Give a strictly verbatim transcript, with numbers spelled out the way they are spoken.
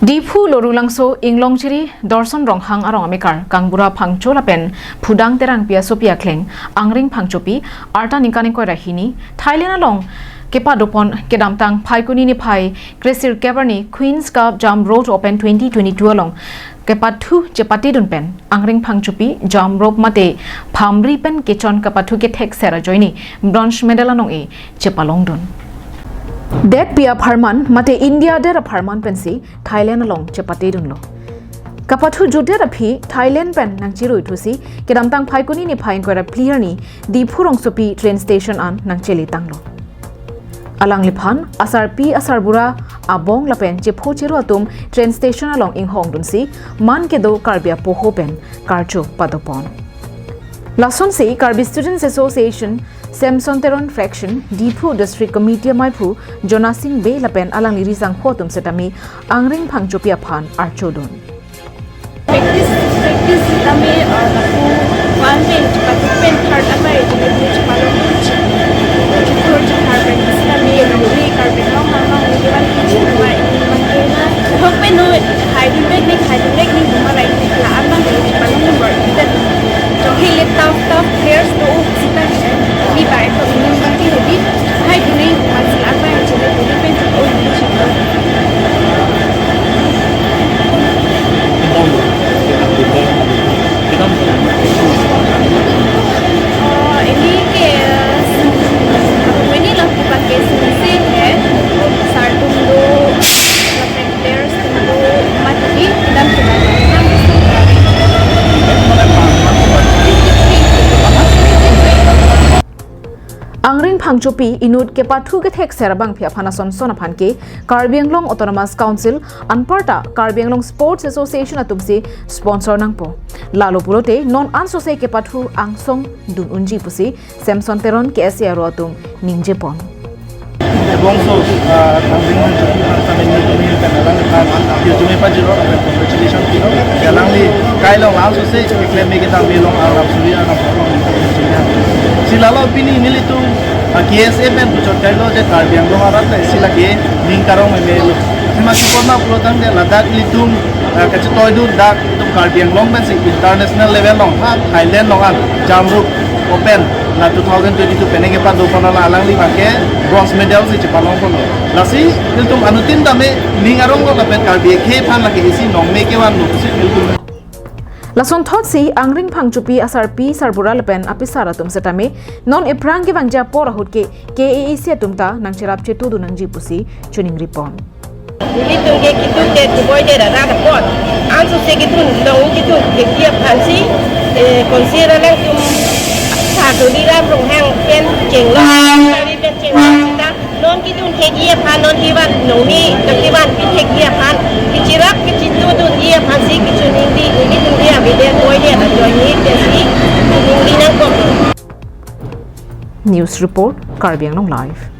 Diphu Lorulangso Inglongchiri Dorson Ronghang arong amekar Kangbura Phangcho lapen Phudang Terangpi asopi akleng Angring Phangchopi arta ningkan ingkoi ra hini Thailand along kepadopon kedamtang Phaikuni niphai kresirkep arni Queen's Cup Jump Rope Open twenty twenty-two along kepathu chepatedun pen Angring Phangchopi jump rope mate phamri pen kechon kepathu kethekser ajoine bronze medal anong-e chepalongdun. Detpi apharman mate India det apharman pensi Thailand along chepatedunlo. Kepathu jutdet aphi Thailand pen nangchiruithusi kedamtang Phaikuni niphai ingkoi ra phli arni Diphu rongsopi train station an nangcheletanglo. Alangliphan asarpi asarbura abong lapen chepho chero atum train station along inghongdunsi man kedo Karbi apoho pen karcho padopon. Lasonsi Karbi Students Association Semson Teron Fraction, Diphu District Committee amaiphu Jonasing Bey lapen alangli risangho atum setame Angring Phangchopi aphan archodun. Practice, practice sitame, uh, lapu one bench, but pen third apa itu bench palu bench. Cukur cekar practice sitame, ini Karbi Anglong, Anglong, ini one bench, dua ini one bench. Hok pen no, hiding back ni, hiding back ni, cuma lain ni, la apa bench palu number. Kita jong hile tough, tough players tu, sitame, ini baik tu ini bangki lebih. Hai, kini masih apa yang jadi, jadi pen, oh, ini cuma. Oh, ini ke, ini lah dipakai sini sih, ya. Sartum do, lapen players do, mati, dan sudah. Angring Phangchopi inut kepathu kethekser abangphi aphan asonson aphan ke Karbi Anglong Autonomous Council anparta Karbi Anglong Sports Association atumsi sponsor nangpo. Lalo pulote non ansose kepathu angsong dun unji pusi Semson Teron K S A aro atum ningjepon. Bongso, ah, Angring Phangchopi, Angring Phangchopi, Angring Phangchopi, Angring Phangchopi, congratulations, you know. Alangli kai along ansose klem me kita belong arap suri arap belong. Si lalo pini nelitum, ah, K S A pen puchot kailo je Karbi Anglong arat le si lake ning karong meme. Sima si porna pulo tangte ladak ilitum, ah, kachetoidun dak itum Karbi Anglong pensi international level along ha Thailand along an jump rope open la two thousand twenty-two penang kepadopon along alangli abangke bronze medal si chepalongponlo. Lasi ilitum anuttin tame ning arong lo lapen Karbi akhei aphan lake isi nong me kevanlo si ilitum. Lasonthotsi Angring Phangchopi asarpi sarbura lapen apisar atum setame non ephrang kevangji apor ahut ke K A A C atum ta nangcherap chetudun nangji pusi chuning ripon. Ilitum ke kitum det kuboi det arat apot. Ansose kitum long kitum thekji aphansi, eh, konsi ra nangtum Sar Tuliram Ronghang pen chenglo. Sari pen chenglo sita. Non kitum thekji aphan, non kivan nongni, kivan pi thekji aphan, kicherap kichitudunji aphansi kichuning di, nelitum di abidet boi det ajoine pensi, chuning di nangkok. News report, Karbi Anglong Live.